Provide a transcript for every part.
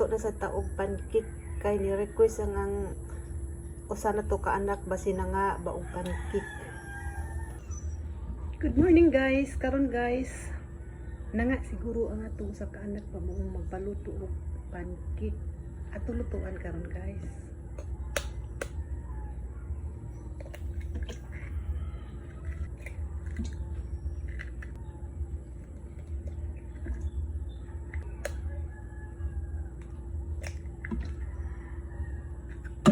Magluto na sa ta og pancake kay ni request ang usa na to ka anak, basi na nga ba og pancake. Good morning, guys. Karon, guys, na nga siguro ang atong usa ka anak pa moong magpaluto og pancake. Ato lutuan karon, guys.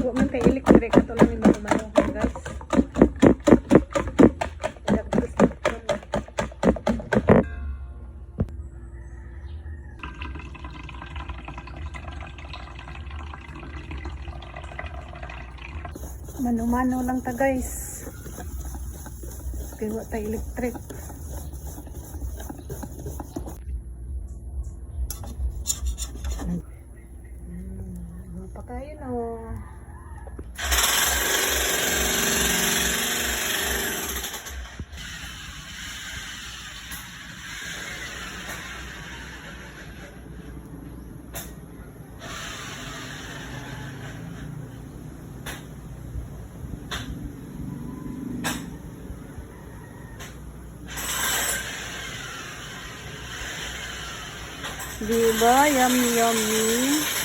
Wa man kay electric, ato lang yung mano, guys. Electric. Mano-mano lang ta, guys. Kay wa tay electric. Pa kayo, no? Diba? Yummy, yummy.